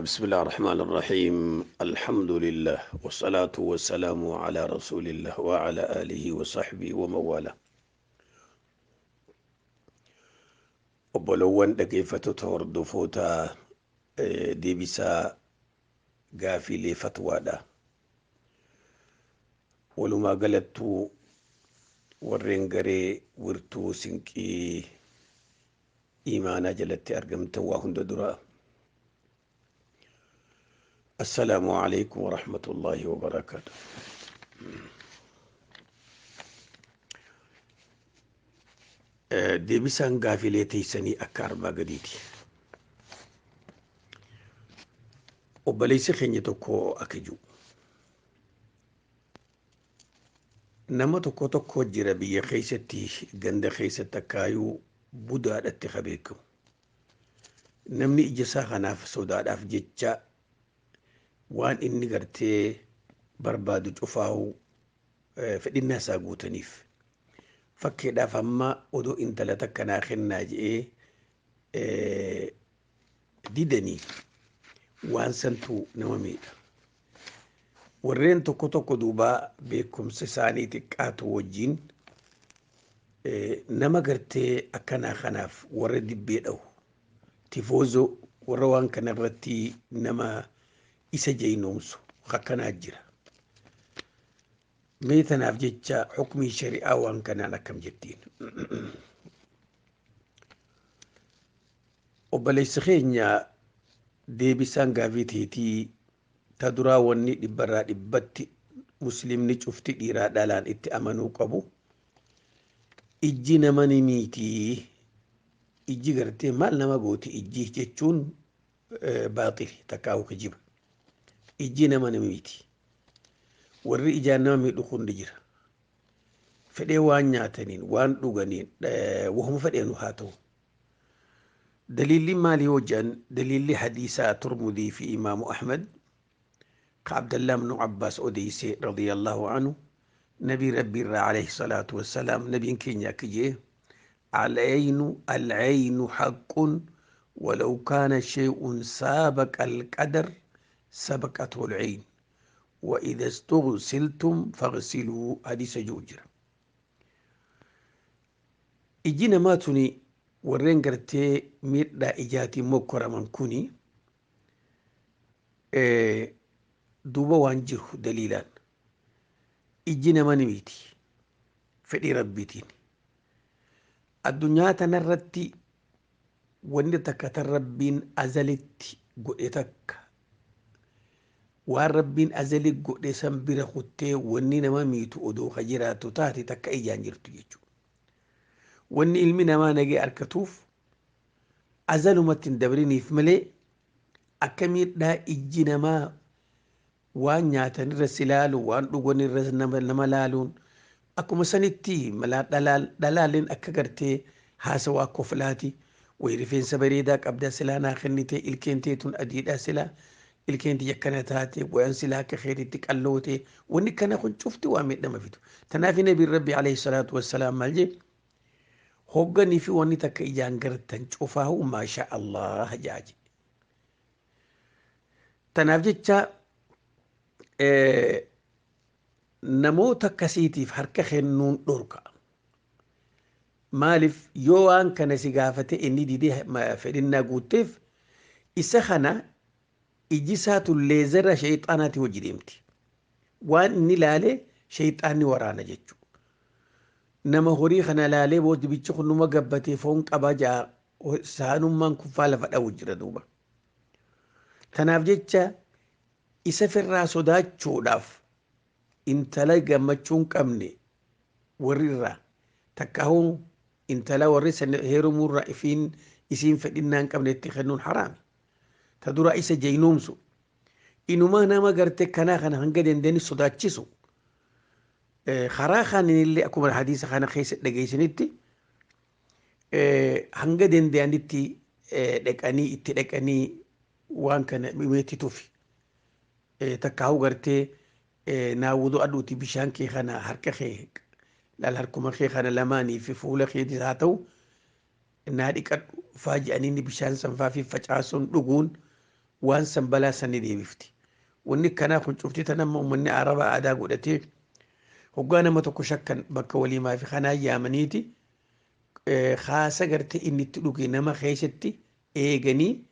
بسم الله الرحمن الرحيم الحمد لله والصلاة والسلام على رسول الله وعلى آله وصحبه ومن والاه. Obbolowwan dhaggeeffattoota hordofoota deebisaa gaafiilee fatwaadha. Walumaa galattuu warreen garee wirtuu sinqii imaanaa jalatti argamtan waa hunda dura. Assalaamu alaikum warahmatullaahi wabarakaatu. Deebisaan gaafilee teessanii akka armaa gadiiti. Obboleessi keenya tokko akka jiru. Nama tokko tokko jira biyya keessatti, ganda keessatti akkaayuu budaadhatti ka beekamu. Namni ija isaa kanaaf sodaadhaaf jecha waan inni gartee barbaadu cufaa'u fedhinnaa isaa guutaniif. Fakkeedhaaf amma odoo intala takka naa kennaa je'ee didanii waan santu nama miidha. Warreen tokko tokko duuba beekumsa isaanii xiqqaatu wajjin nama gartee akkanaa kanaaf warra dibbee dhahu, tifoozoo, warra waan kana irratti nama isa jeynoomsu akkanaa jira. Mee tanaaf jecha hukmii shari'aa waan kanaan akkam jettiin? Obboleessi keenya, deebisaan gaafii teetii ta duraa, wanni dhibbarraa dhibbatti muslimni cufti dhiiraa dhalaan itti amanuu qabu, ijji nama ni miitii, ijji gartee maal nama gooti ijji jechuun baaxili takkaa'u kijiba. Ijji nama ni miiti. Warri ijaan nama miidhu hundi jira. Fedhee waan nyaataniin, waan dhuganiin, wahuma fedheenu haa ta'u. Daliilli maali yoo jedhan, daliilli hadiisaa Turmudii fi Imaamu Ahmad ka Abdallah ibnu Abbaas odeeyse radiyallahu anhu, nabii Rabbii irraa alayhi salaatu wassalaam, nabiin keenya akka jee: العين العين حق ولو كان شيء سابق القدر سبقته العين وإذا استغسلتم فاغسلوا. حديث جوجر. Ijji namaa tuni, warreen gartee miidhaa ijaatiin mokkoraman kuni duuba waan jiru daliilaan ijji nama ni miti fedhii Rabbiitiin. Addunyaa tanarratti wanni takka tan Rabbiin azalitti godhe takka, waan Rabbiin azali godhe san bira kuttee wanni nama miitu odoo ka jiraattu taate takka ijaan jirtu jechuudha. Wanni ilmi namaa nagee arkatuuf azalumatti hin dabriniif malee, akka miidhaa ijji namaa waan nyaatan irra si laalu, waan dhugan irra nama laaluun, akkuma sanitti dhalaalleen akka gartee haasawaa koflaati. Wayi rifeensa bareedaa qabdaa, silaa naa kennite, ilkeen teetun adiidhaa, silaa ilkeen tiyya akkana taate, wayan silaa akka keetitti qalloote, wanni kana kun cufti waan miidhama fidu. Tanaaf nabiin Rabbi alayhi salaatu wassalaam maal jee? Hogganii fi wanni takka ijaan gartan cufaahu maasha Allah jaaje. Tanaaf jecha namoota akkasiitiif harka kennuun dhorka. Maaliif? Yoo waan kana si gaafate inni didee fedhinnaa guutteef, isa kana iji isaatu leezara sheexaanaati hojii deemti. Waan inni laalee sheexaanni waraana jechuudha. Nama horii kana laalee boodibichi kun numa gabbatee foon qabaa jaa, saanummaan kuffaa lafa dha'u jira duuba. Kanaaf jecha isa firraa sodaachuudhaaf intala gammachuu hin qabne warri irraa takkaahuu, intala warri san heerumuurraa ifiin isiin fedhinnaa hin qabne itti kennuun haraami. Ta dura isa jeynoomsu. Inumaa nama garte kanaa kana hanga dandeenye sodaachisu. Karaa kaaniinillee akkuma hadiisa kana keessa dhageessanitti hanga danda'anitti dhaqanii itti dhaqanii waan kana meetti tufi. Takkaahuu gartee naawwuduu aduuti bishaan kee kana harka kee laal, harkuma kee kana lamaanii fi fuula keetis haa ta'u naa dhiqadhu faa jedhanii bishaan sanfaa fi facaasuun dhuguun. Waan san balaa san ni deebifti. Wanni kanaa kun cufti tan amma uummanni Arabaa aadaa godhatee hoggaa nama tokko shakkan bakka waliimaa fi kanaa yaamaniiti haasa gartee inni itti dhuge nama keessatti eeganii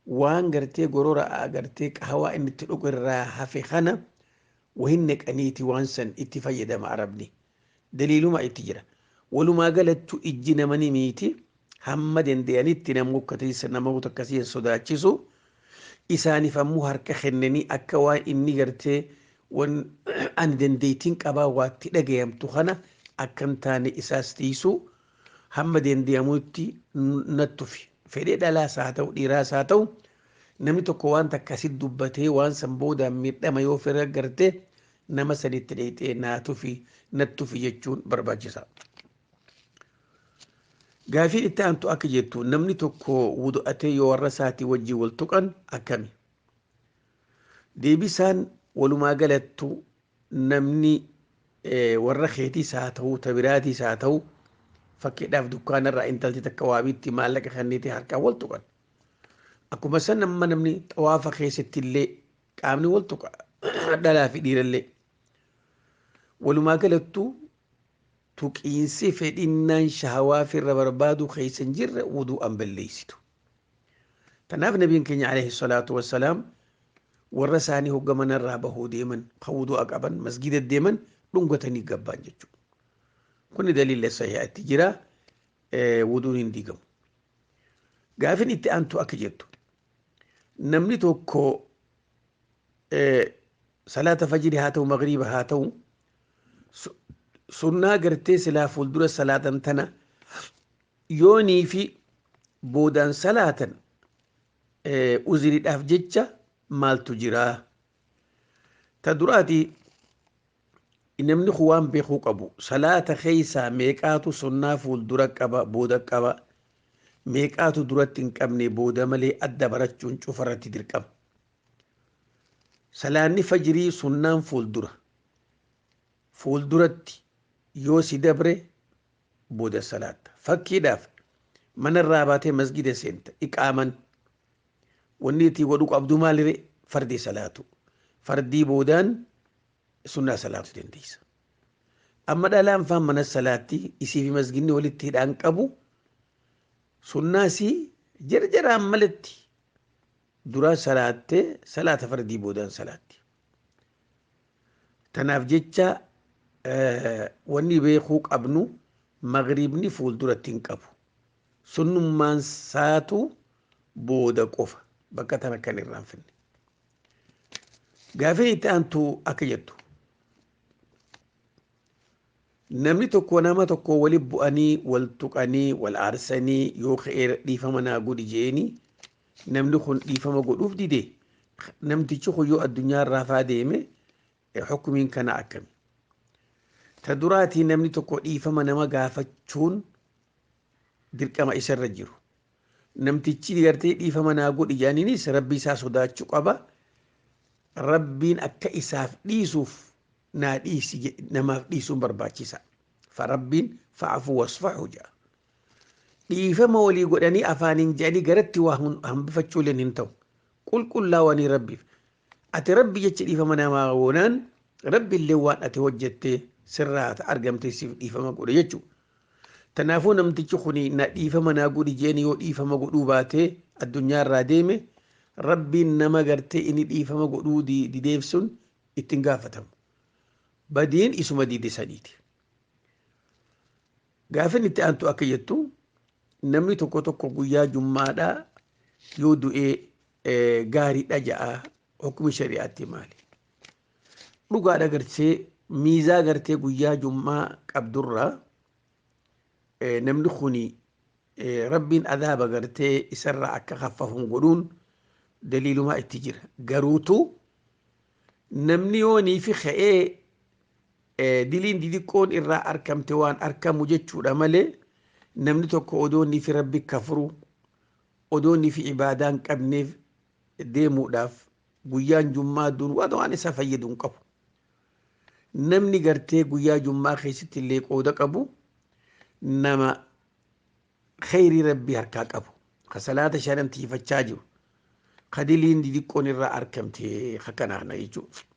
waan gartee gorora gartee qahawaa inni itti dhuge irraa hafe kana wahin naqaniiti waan san itti fayyadama Arabni. Daliiluma itti jira. Walumaa galattu ijji nama ni miiti, hamma danda'anitti namoota akkasii sodaachisu, isaaniif ammoo harka kennanii akka waan inni gartee wan ani dandeettiin qabaa waatti dhagayamtu kana akka hin taane isaas tiisuu hamma danda'amutti nattufi. Fedhee dhalaas haa ta'u, dhiiraas haa ta'u, namni tokko waan takka asitti dubbatee waan san boodaan miidhama yoo fira gartee nama sanitti dheeyxee naatufi nattufi jechuun barbaachisa. Gaafiin itti aantu akka jettu, namni tokko wudu'atee yoo warra isaatii wajjin wal tuqan akkami? Deebisaan walumaa galattu namni warra keetiis haa ta'u, ta biraatiis haa ta'u, fakkiidhaaf dukkaanarraa intalti takka waabiitti maallaqa kenniitee harkaan wal tuqan. Akkuma san amma namni xawaafa keessatti illee qaamni wal tuqa, dhalaa fi dhiirallee. Walumaa galattu tuqiinsi fedhinnaan shahawaa firra barbaadu keessa hin jirre wudu'an balleessitu. Tanaaf nabiin keenya alayhi salaatu wassalaam warra isaanii hogga manarraa bahuu deeman kan wudu'a qaban masgida deeman dhungatanii gabbaan jechuudha. Kuni daliila sahihaatti jira, wuduun hin diigamu. Gaafin itti aantu akka jettu, namni tokko salaata fajrii haa ta'u, magriiba haa ta'u, sunnaa gartee silaa fuuldura salaatan tana yoonii fi boodaan salaatan uziriidhaaf jecha maaltu jira? Ta duraati, namni kun waan beekuu qabu, salaata keessaa meeqaatu sunnaa fuuldura qaba, booda qaba, meeqaatu duratti hin qabne, booda malee adda barachuun cufarratti dirqama. Salaanni fajrii sunnaan fuuldura. Fuulduratti yoo si dabre booda salaatta. Fakkiidhaaf manarraa baatee masgida seenta, iqaaman wanni itti godhuu qabdu maalire? Fardii salaatu. Fardii boodaan sunnaa salaatu dandeessa. Amma dhalaan faan mana salaatti isii fi masginni walitti hidhaan qabu, sunnaasii jarjaraan malatti dura salaattee salaata fardii boodaan salaatti. Tanaaf jecha wanni beekuu qabnu magriibni fuulduratti hin qabu. Sunnummaan saatu booda qofa, bakka tana kan irraanfanne. Gaafiin itti aantu akka jettu, namni tokko nama tokko wali bu'anii wal tuqanii wal aarsanii yoo ka'ee dhiifama naa godhi jeeni, namni kun dhiifama godhuuf dide, namtichi kun yoo addunyaa irraa faa deeme hukumiin kana akkami? Ta duraatii, namni tokko dhiifama nama gaafachuun dirqama isarra jiru. Namtichi gartee dhiifama naa godhi jedhaniinis rabbi isaa sodaachuu qaba. Rabbiin akka isaaf dhiisuuf naa dhiisi namaaf dhiisuun barbaachisa. Farabbiin fa'afu wasfahu jedha. Dhiifama walii godhanii afaaniin jedhanii garatti waa hambifachuu illee hin ta'u. Qulqullaawanii rabbiif. Ati rabbi jecha dhiifama namaa goonaan rabbi illee waan ati hojjette sirraa argamte siif dhiifama godhe jechuudha. Kanaafuu namtichi kuni na dhiifama naa godhi jeeni yoo dhiifama godhuu baatee addunyaa irraa deeme, rabbiin nama gartee inni dhiifama godhuu dideef sun ittiin gaafatamu. Badiin isuma dide saniiti. Gaafin itti aantu akka jettu, namni tokko tokko guyyaa jummaadhaa yoo du'ee gaariidha ja'a, hukumi shari'aatti maali? Dhugaadha, gartee miizaa gartee guyyaa jummaa qabdurraa namni kuni rabbiin adaaba gartee isarraa akka kaffafuun godhuun daliilumaa itti jira. Garuutu namni yoonii fi ka'ee diliin didiqqoon irraa arkamte waan arkamu jechuudha malee, namni tokko odoo inni fi rabbi kafuru, odoo inni fi ibaadaa hin qabneef deemuudhaaf guyyaan jummaa duun waan isa fayyadu hin qabu. Namni gartee guyyaa jummaa keessatti illee qooda qabu nama kheyrii rabbii harkaa qabu, ka salaata shanan tiifachaa jiru. Kadiliin xixiqqoon irraa argamte akkana kana jechuudha.